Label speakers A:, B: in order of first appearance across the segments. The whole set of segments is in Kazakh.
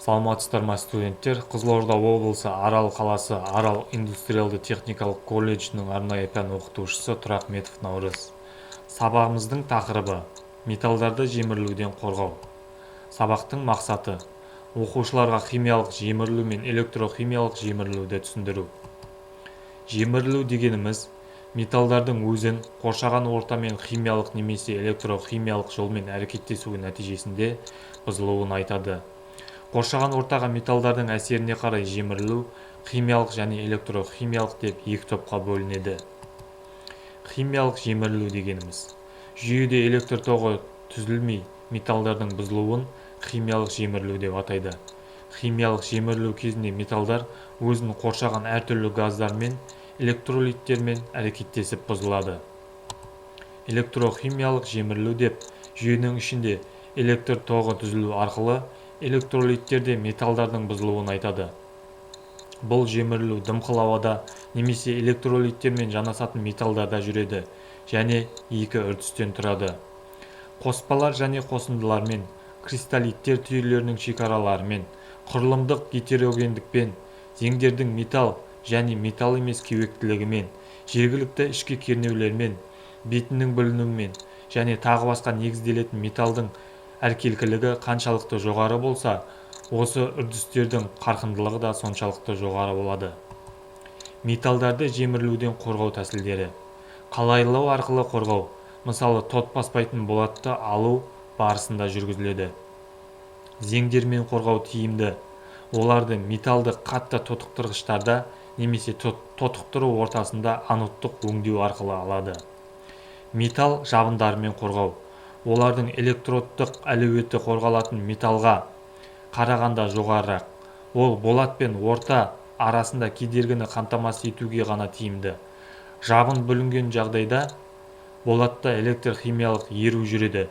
A: Саламатсыздар ма, студенттер! Қызылорда облысы, Арал қаласы, Арал индустриалды-техникалық колледжінің арнайы пән оқытушысы Тұрахметов Наурыз. Сабағымыздың тақырыбы: металдарды жемірілуден қорғау. Сабақтың мақсаты: оқушыларға химиялық жемірілу мен электрохимиялық жемірілуді түсіндіру. Жемірілу дегеніміз – металдардың өзін қоршаған ортамен химиялық немесе электрохимиялық жолмен әрекеттесуі нәтижесінде бұзылуын айтады. Қоршаған ортаға металдардың әсеріне қарай жемірілу химиялық және электрохимиялық деп екі топқа бөлінеді. Химиялық жемірілу дегеніміз – жүйеде электр тоғы түзілмей, металдардың бұзылуын химиялық жемірілу деп атайды. Химиялық жемірілу кезінде металдар өзін қоршаған әртүрлі газдармен, электролиттермен әрекеттесіп бұзылады. Электрохимиялық жемірілу деп жүйенің ішінде электр тоғы түзілу арқылы электролиттерде металдардың бұзылуын айтады. Бұл жемірілу дымқыл ауада немесе электролиттермен жанасатын металдарда жүреді және екі үрдістен тұрады: қоспалар және қосындылармен, кристаллиттер түйірлерінің шекараларымен, құрылымдық гетерогендікпен, зеңдердің металл және металл емес кеуектілігімен, жергілікті ішкі кернеулермен, бетінің бүлінуімен және тағы басқа негізделетін. Металдың әркелкілігі қаншалықты жоғары болса, осы үрдістердің қарқындылығы да соншалықты жоғары болады. Металдарды жемірілуден қорғау тәсілдері: қалайылау арқылы қорғау, мысалы, тот баспайтын болатты алу барысында жүргізіледі. Зеңдермен қорғау тиімді. Оларды металды қатты тотықтырғыштарда немесе тотықтыру ортасында анодтық өңдеу арқылы алады. Металл жабындарымен қорғау. Олардың электродтық әлеуеті қорғалатын металлға қарағанда жоғарырақ. Ол болат пен орта арасында кедергіні қамтамасыз етуге ғана тиімді. Жабын бүлінген жағдайда болатта электрхимиялық еру жүреді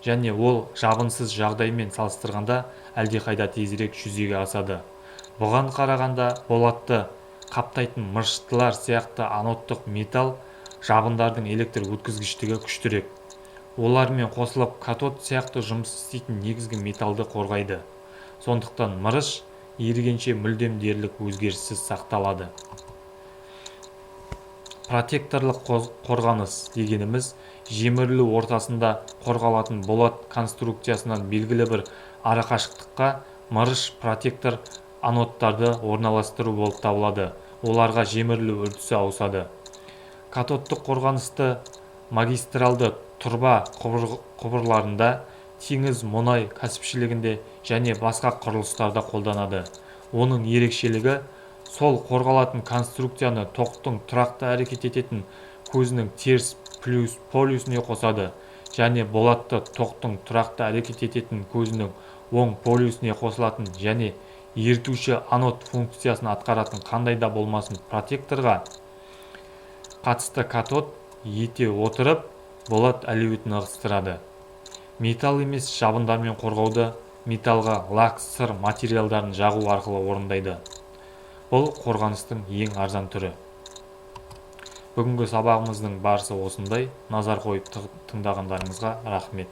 A: және ол жабынсыз жағдаймен салыстырғанда әлдеқайда тезірек жүзеге асады. Бұған қарағанда, болатты қаптайтын мырыштылар сияқты анодтық металл жабындардың электр өткізгіштігі күштірек. Олармен қосылып, катод сияқты жұмыс істейтін негізгі металды қорғайды. Сондықтан мырыш ерігенше мүлдем дерлік өзгеріссіз сақталады. Протекторлық қорғаныс дегеніміз – жемірілу ортасында қорғалатын болат конструкциясынан белгілі бір арақашықтыққа мырыш протектор анодтарды орналастыру болып табылады. Оларға жемірілу үрдісі ауысады. Катодтық қорғанысты магистралды тұрба құбырларында, теңіз мұнай кәсіпшілігінде және басқа құрылыстарда қолданады. Оның ерекшелігі сол: қорғалатын конструкцияны токтың тұрақты әрекет ететін көзінің теріс полюсіне қосады және болатты токтың тұрақты әрекет ететін көзінің оң полюсіне қосылатын және ерітуші анод функциясын атқаратын қандай да болмасын протекторға қатысты катод ете отырып, болат әлеуетін ығыстырады. Металл емес жабындармен қорғауды металлға лак, сыр материалдарын жағу арқылы орындайды. Бұл қорғаныстың ең арзан түрі. Бүгінгі сабағымыздың барысы осындай. Назар қойып тыңдағандарыңызға рахмет.